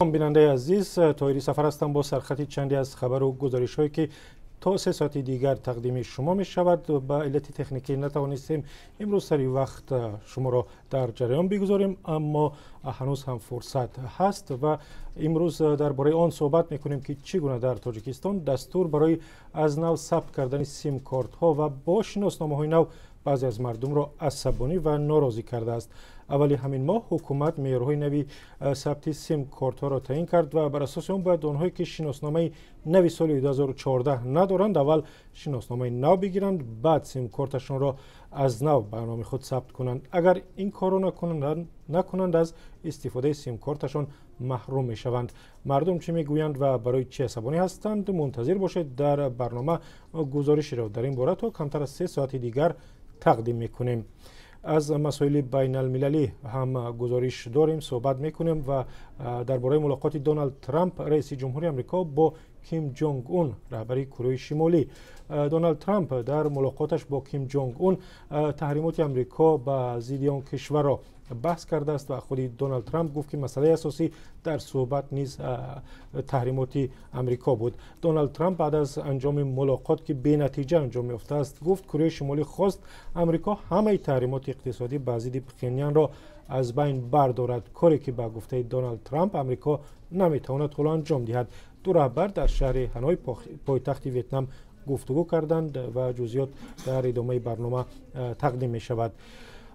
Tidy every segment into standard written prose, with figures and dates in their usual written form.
Бинандаи азиз, Тоҳири Сафар ҳастам бо сархати чанде аз хабару гузоришҳое, ки то 3 соати дигар тақдими шумо мешавад. Ба иллати техникӣ натавонистем имрӯз сари вақт шуморо дар ҷараён бигузорем, аммо ҳанӯз ҳам фурсат ҳаст ва имрӯз дар бораи он суҳбат мекунем, ки чӣ гуна дар Тоҷикистон дастур барои аз нав сабт кардани симкортҳо ва бо шиносномаҳои нав баъзе аз мардумро асабонӣ ва норозӣ кардааст. Аввали ҳамин моҳ ҳукумат меъёрҳои нави сабти симкортҳоро таъин кард ва бар асоси он бояд онҳое, ки шиносномаи нави соли 2014 надоранд, аввал шиносномаи нав бигиранд, баъд симкорташонро аз нав ба номи худ сабт кунанд. Агар ин корро накунанд, аз истифодаи симкорташон маҳрум мешаванд. Мардум чӣ мегӯянд ва барои чӣ асабонӣ ҳастанд? Мунтазир бошед, дар барнома гузоришеро дар ин бора то камтар аз 3 соати дигар тақдим мекунем. Аз масоили байналмилалӣ ҳам гузориш дорем, суҳбат мекунем ва дар бораи мулоқоти Доналд Трамп, раиси ҷумҳури Амрико, бо Ким Ҷонг Ун, раҳбари Кореяи Шимолӣ. Доналд Трамп дар мулоқоташ бо Ким Ҷонг Ун таҳримоти Амрико ба зидди он кишварро баҳс кардааст ва худи Доналд Трамп гуфт, ки масъалаи асосӣ дар суҳбат низ таҳримоти Амрико буд. Доналд Трамп баъд аз анҷоми мулоқот, ки бенатиҷа анҷом ёфтааст, гуфт, Кореяи Шимолӣ хост Амрико ҳамаи таҳримоти иқтисодӣ ба зидди Пхенянро аз байн бардорад, коре ки ба гуфтаи Доналд Трамп Амрико наметавонад ҳоло анҷом диҳад. Ду раҳбар дар шаҳри Ҳаной, пойтахти Ветнам, гуфтугӯ карданд ва ҷузъиёт дар идомаи барнома тақдим мешавад.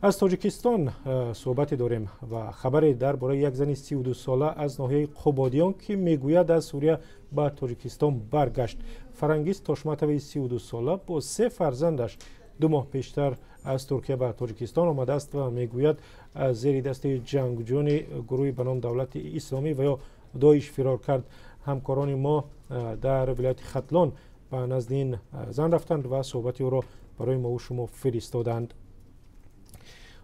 Аз Тоҷикистон суҳбате дорем ва хабаре дар бораи як зани 32сола аз ноҳияи Қубодиён, ки мегӯяд, аз Сурия ба Тоҷикистон баргашт. Фарангиз Тошматоваи 32сола бо се фарзандаш 2 моҳ пештар аз Туркия ба Тоҷикистон омадааст ва мегӯяд, аз зери дасти ҷангҷӯёни гурӯҳи ба ном Давлати Исломӣ ва ё Доиш фирор кард. Ҳамкорони мо дар вилояти Хатлон ба назди ин зан рафтанд ва суҳбати ӯро барои мову шумо фиристоданд.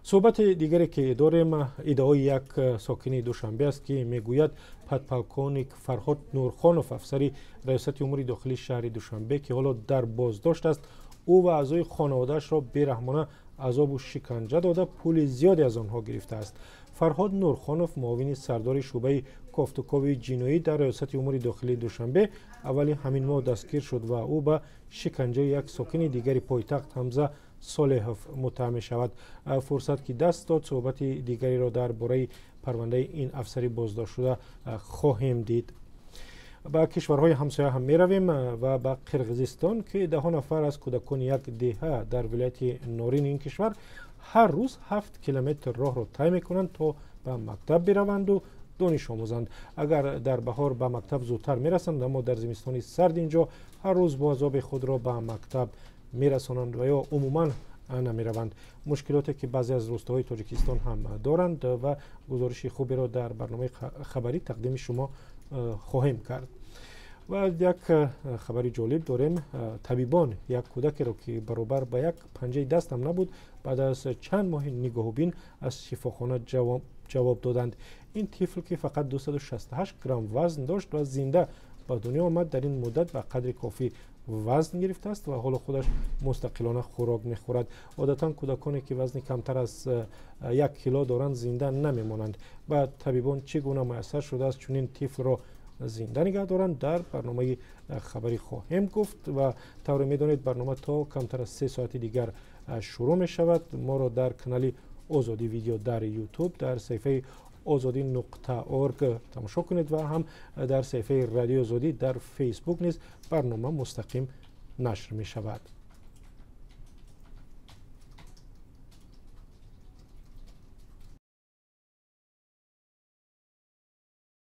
Суҳбати дигаре, ки дорем, иддаои як сокини Душанбе аст, ки мегӯяд, подполковник Фарҳод Нурхонов, афсари Раёсати умури дохилии шаҳри Душанбе, ки ҳоло дар боздошт аст, ӯ ва аъзои хонаводаашро бераҳмона азобу шиканҷа дода, пули зиёде аз онҳо гирифтааст. Фарҳод Нурхонов, муовини сардори шӯъбаи кофтукови ҷиноӣ дар Раёсати умури дохилии Душанбе, аввали ҳамин моҳ дастгир шуд ва ӯ ба шиканҷаи як сокини дигари пойтахт, Ҳамза Солеҳов, муттаҳам мешавад. Фурсат ки даст дод, суҳбати дигареро дар бораи парвандаи ин афсари боздоштшуда хоҳем дид. Ба кишварҳои ҳамсоя ҳам меравем ва ба Қирғизистон, ки даҳо нафар аз кӯдакони як деҳа дар вилояти Норини ин кишвар ҳар рӯз 7 километр роҳро тай мекунанд, то ба мактаб бираванду дониш омӯзанд. Агар дар баҳор ба мактаб зудтар мерасанд, аммо дар зимистони сард инҷо ҳар рӯз бо азоби худро ба мактаб мерасонанд ва ё умуман намераванд. Мушкилоте, ки баъзе аз рӯстоҳои Тоҷикистон ҳам доранд, ва гузориши хуберо дар барномаи хабарӣ тақдими шумо хоҳем кард. Ва як хабари ҷолиб дорем. Табибон як кӯдакеро, ки баробар ба як панҷаи дастам набуд, баъд аз чанд моҳи нигоҳубин аз шифохона ҷавоб доданд. Ин тифл, ки фақат 268 грамм вазн дошт ва зинда ба дунё омад, дар ин муддат ба қадри кофӣ вазн гирифтааст ва ҳоло худаш мустақилона хӯрок мехӯрад. Одатан кӯдаконе, ки вазни камтар аз 1 кило доранд, зинда намемонанд. Ба табибон чӣ гуна муяссар шудааст чунин тифлро зинда нигаҳ доранд, дар барномаи хабарӣ хоҳем гуфт. Ва тавре медонед, барнома то камтар аз 3 соати дигар шурӯъ мешавад. Моро дар канали Озодӣ Видео дар Ютуб, дар саҳифаи озодӣ.org тамошо кунед ва ҳам дар саҳифаи Радиои Озодӣ дар Фейсбук низ барнома мустақим нашр мешавад.